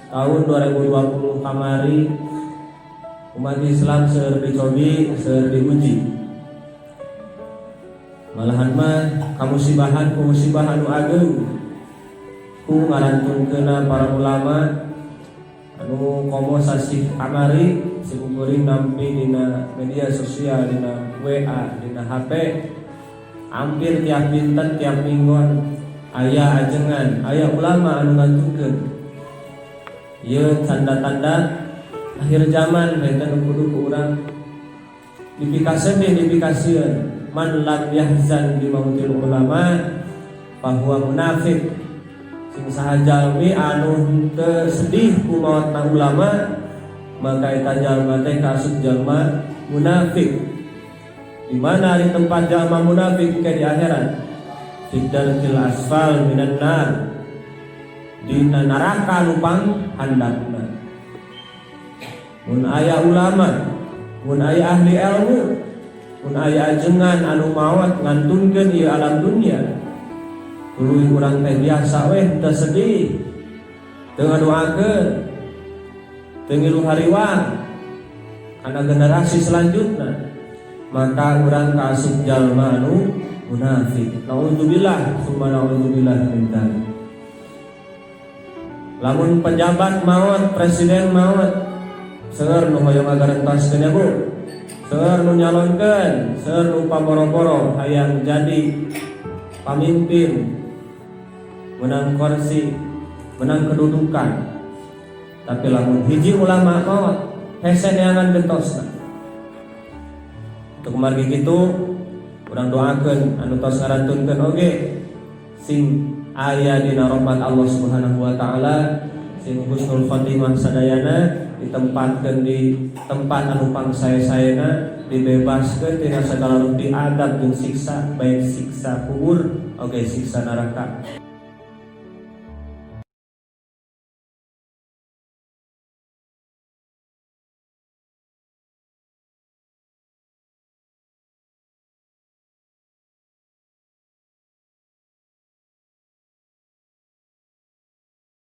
Tahun 2020 kamari umat Islam seueur dicobi, seueur diuji, malahan mah kamusibahan kamusibahan anu ageung ku ngarantunkeuna para ulama anu komo sasih kamari simkuring nampi dina media sosial, dina WA, dina HP, hampir tiap dinten, tiap mingguan aya ajengan, aya ulama anu ngantunkeun ieu tanda-tanda akhir zaman. Eta nu kudu ku urang dipikasedih, dipikasieun. Man lam yahzan bi mautil ulama fahuwa munafik. Sing saha jalmi anu teu sedih ku maotna ulama, maka eta jalma teh kaasup jalma munafik. Di mana di tempat jalma munafik ke di akhirat? Fid darkil asfal minan nar, dina neraka nu panghandapna. Mun aya ulama, mun aya ahli ilmu, mun aya ajengan anu maot ngantunkeun ieu alam dunia, tuluy urang teh biasa weh, teu sedih, teu ngadoakeun, teu ngilu hariwang kana generasi selanjutnya, maka urang kaasup jalma anu munafik. Naudzubillah summa naudzubillah min dzalik. Lamun pejabat maot, presiden maot, seueur nu hoyong ngagarentoskeun ya, Bu, seueur nu nyalonkeun, seueur nu paboro-boro hayang jadi pamimpin, menang kursi, menang kedudukan. Tapi lamun hiji ulama maot, hese neangan gentosna. Untuk margi kitu, urang doakeun anu tos ngarantunkeun oge sing aya dina rahmat Allah Subhanahu wa taala, sing husnul khotimah sadayana, ditempatkeun di tempat anu pangsae-saena, dibebaskeun tina segala rupi adab jeung siksa, baik siksa kubur oge siksa neraka.